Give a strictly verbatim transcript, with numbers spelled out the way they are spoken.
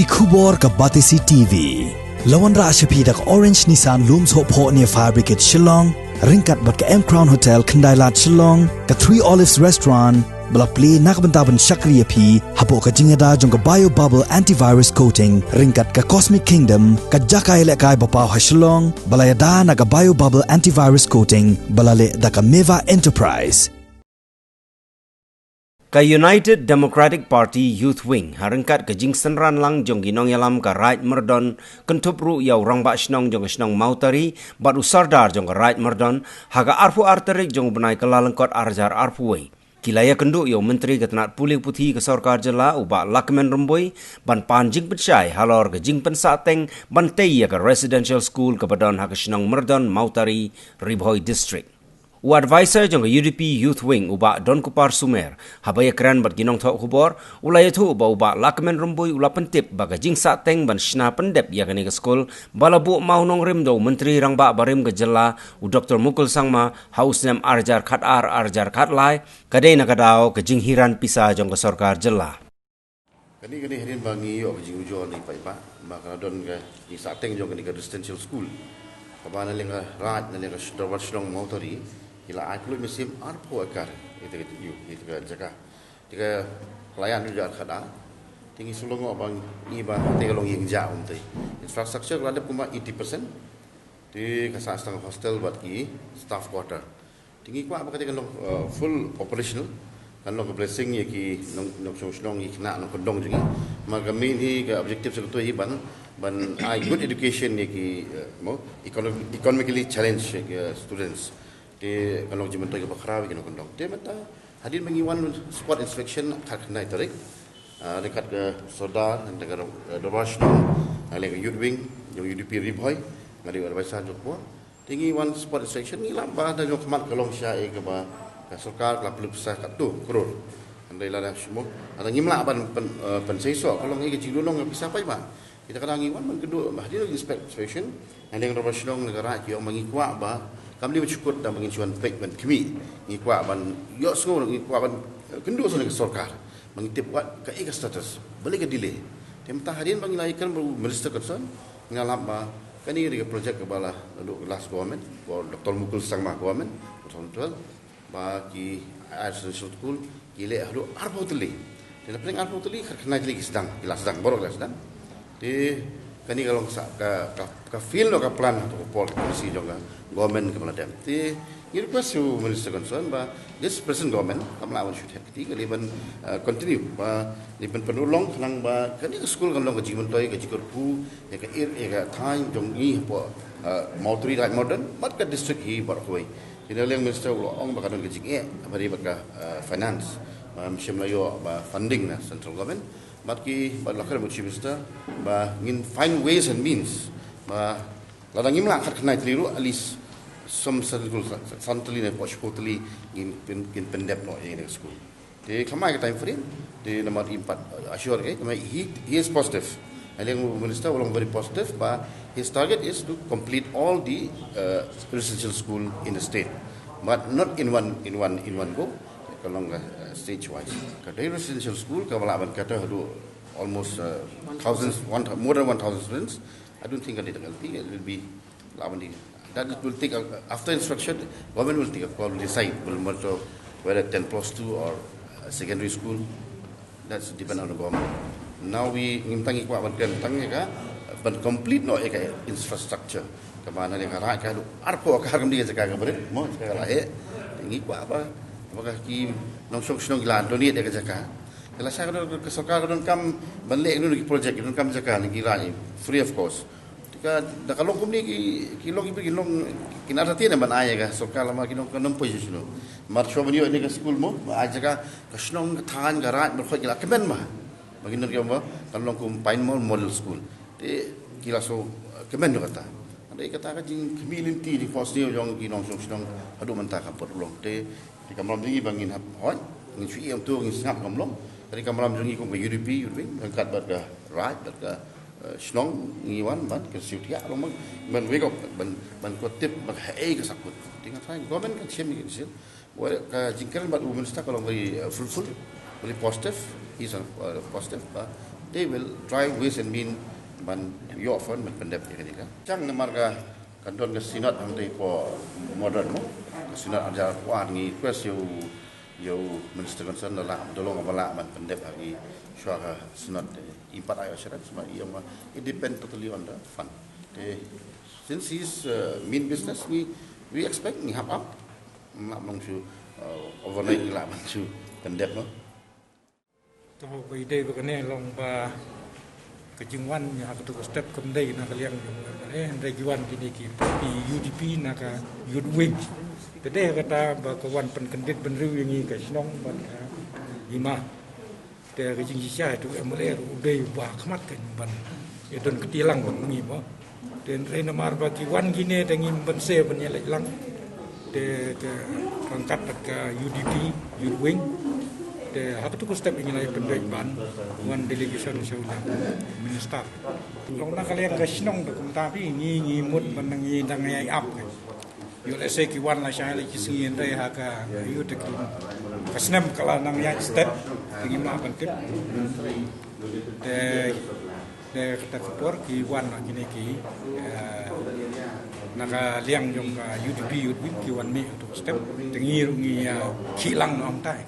Ki khubor ka Batesi T V. La wanrah sha phi da ka Orange Nissan Lum Sohphoh near Fire Brigade Shillong, ryngkat bad ka M Crown Hotel Khyndailad Shillong, ka Three Olives Restaurant, ba la plie na ka bynta ban shakri ïa phi hapoh ka jingïada jong ka Bio Bubble Antivirus Coating, ryngkat ka Cosmic Kingdom, ka jaka ïalehkai ba paw ha Shillong, ba la ïada na ka Bio Bubble Antivirus Coating, ba la leh da ka Meva Enterprise. Ka United Democratic Party Youth Wing, ha ryngkat ka jingsynran lang jong ki nongïalam ka Raid Myrdon, kynthup ruh ïa u Rangbah Shnong jong ka shnong Mawtari, bad u Sordar jong ka Raid Myrdon, ha ka arphew ar tarik jong u bnai Kyllalyngkot ar hajar arphew wei. Ki la ïakynduh ïa u Myntri ka tnat pule puthi ka Sorkar Jylla, u Bah Lahkmen Rymbui, ban pan jingpynshai halor ka jingpynsahteng ban tei ïa ka residential school kaba don ha ka shnong Myrdon, Mawtari, Ri Bhoi District. U advisor jong ka U D P Youth Wing, u Bah Donkupar Sumer, haba ïakren bad ki nongthoh khubor, u la ïathuh ba u Bah Lahkmen Rymbui u la pyntip ba ka jingsahteng ban shna pyndep ïa kane ka skul, ba la buh mawnongrim da u Myntri Rangbah barim ka jylla, u Doktor Mukul Sangma, ha u snem ar hajar khatar ar hajar khatlai, ka dei na ka daw ka jinghiar pisa jong ka Sorkar Jylla. Kane, kane hadien ba ngi ïoh ka jingujor na i paidbah ba ka la don ka jingsahteng jong kane ka residential school. Kaba na liang ka Raid, na liang ka Dorbar Shnong Mawtari, ki la ai kloi mynsiem arphew ekar ïa ka, ïa ka jaka. Te ka la ïaid haduh ar khatar. Te ngi sngewlyngngoh ba ngi ba te ka long ïing ja um te. Infrastructure ka la dep kumba eighty percent. Te ka sah tang hostel bad ki staff quarter. Te ngi kwah ba kata kan long, uh, full operational, kan long ka blessing ïa ki nong, nongshong shnong, ïa ki khynnah nongkyndong jong ngi. Namar ka main hi, ka objective sa kata hi ban, ban ai good education ïa ki, uh, mo, econo-, economically challenged, uh, students. Te kan long jingmyntoi kaba khraw ïa ki nongkyndong. Te mynta hadien ba ngi wan spot inspection ha ka khyndai tarik, uh, ryngkat ka Sordar, ryngkat ka, uh, Dorbar Shnong, uh, ryngkat ka Youth Wing jong U D P Ri Bhoi, nga dei u advisor jong ka. Te ngi wan spot inspection, ngi lap ba da jong khmat ka long sha ei kaba ka sorkar ka la pynlut pisa katto klur. Hynrei lada shim mo, lada ngim lah ban pyn, eh, pynseisoh, ka long ei ka jinglong ka pisa paidbah. Kita ka dang ngi wan ban kynduh ba hadien inspect, inspection, na liang Dorbar Shnong, na ka Raid, ki ong ba ngi kwah ba kam dei ban shu kut da ba ngin shu wan peit ban khmih. Ngi kwah ban ïohsngew, ngi kwah ban, eh, kynduh sa na ka sorkar. Ba ngi tip wat kaei ka status, balei ka delay. Te mynta hadien ba ngi la ïakren bad u minister concern, ngi la lap ba kane ka dei ka project kaba la naduh last government, ka Doctor Mukul Sangma government, two thousand twelve, ba ki ai residential school, ki leh haduh arphew tylli. Te na pdeng arphew tylli, khatkhyndai tylli ki sdang, ki la sdang, baroh ki la sdang. Te kane ka long sa ka, ka, ka fail noh ka plan, to ka por ka policy jong ka government kaba la dep. Te ngi request to minister concern ba this present government kam lah ban shu thied kti, ka dei ban, uh, continue ba dei ban pynurlong khnang ba kane ka school kan long ka jingmyntoi, ka jingkyrkhu ïa ka area, ïa ka thaiñ jong ngi hapoh, uh, Mawtri, Raid Myrdon bad ka district hi baroh kawei. Te na liang minister u la ong ba ka don ka jingeh ba dei bad ka, uh, finance, ba ym shym la ïoh ba funding na central government. Bad ki, bad la kren bad chief minister ba ngin find ways and means ba lada ngim lah khatkhyndai tylli ruh, at least some central, central tylli ne poh shiphew tylli ngin pyn, ngin pyndep noh ïa kane ka school. Te khlem ai ka time frame, te namar im pat assure, eh, namar he, he is positive. Na liang u minister u long very positive ba his target is to complete all the, uh, residential school in the state, but not in one, in one, in one go. Ka long, uh, stage wise. Ka dei residential school kaba lah ban cater haduh almost, uh, thousands, one, more than one thousand students. I don't think ka dei tang L P, it will be lah ban dei. That it will take a, after instruction, government will take a call, will decide, will monitor whether ten plus two or, uh, secondary school. That's depend on the government. Now we, ngim tang ngi kwah ban kren tang ïa ka, ban complete noh ïa ka infrastructure. Kaba na liang ka Raid ka haduh arphew akar kam dei ka jaka kaba rit, mo, jaka ka la heh. Ngi kwah ba, ba ka ki nongshong shnong ki la donate ïa ka jaka. Te lashai ka don, ka sorkar ka donkam ban leh ïa ki project, ki donkam jaka na ki Raid, free of cost. Te ka, da ka long kumne ki, ki long, ki, ki long, kin artatien ban ai ïa ka sorkar lama ki long ka nongpoi shuh shuh. Namar shuwa ban ïoh ïa ka school mo, ba ai jaka, ka shnong, ka thaiñ, ka Raid, ba khot ki la kmen ba. Ba kin don ki ong ba kan long kum Pine Mall Model School. Te ki la shu, eh, kmen ïa kata. Hynrei kata ka jingkhmih lynti, jingphohsniew jong ki nongshong shnong haduh mynta kam pat urlong. Te, te ka kamram jong ngi ba ngin hap hoi, ngin shu ïoh to, ngin sngap kam long. Te ka kamram jong ngi kum ka U D P, U D P, ryngkat bad ka Raid, bad ka, eh, shnong, ngi wan ban kynshew thiah long ban, ban wake up, ban, ban kwah tip ba kaei ka sahkut. Te nga tharai government kan shem ïa ka decision. Well, ka jingkren bad u minister ka long very, uh, fruitful, very positive. He's a, uh, positive, uh, They will try ways and mean ban ïoh fund ban pyndep ïa kane ka. Chang namar ka kan don ka synod hangtei por modern mo. Ka synod ar hajar arphew ar ngi request ïa u, ïa u minister concern da lah, da long ba lah ban pyndep ha ki shuwa ka synod. Im pat ai assurance ba ïa ma it depend totally on the fund. Te since his uh, main business ngi, we expect ngi hap ap. Lah ban shu uh, overnight ngi lah ban shu pyndep mo. To ba i dei ba kane long ba ka jingwan ïa ha katu ka step kam dei na ka liang jong U M L A, hynrei ki wan kine ki party U D P na ka youth wing. Te dei ha kata ba ka wan pynkyndit bynriew ïa ngi ka shnong bad ka hima. Te ka jingshisha ïa u M L A ruh u dei ba khmat ka ban ïa don kti lang ba ngi ba. Te hynrei namar ba ki wan kine te ngim banse ban ïaleit lang. Te ka ryngkat bad ka U D P, Youth Wing. Te ha katu ka step ngi la ïa pynbeit ban wan delegation sha u minister. Long na ka liang ka shnong da kumta phi ngi ngi mut ban ngi dang ïa ap ka. Ïoh lehse ki wan la shai la ki sngi hynrei ha ka ïoh te ki ka snem ka la nang ïaid step te ngim lah ban tip. Te te kata ka por ki wan na kine ki eh, na ka liang jong ka U D P Youth Wing ki wan mih tu step te ngi ruh ngi ïa khih lang na ong tai.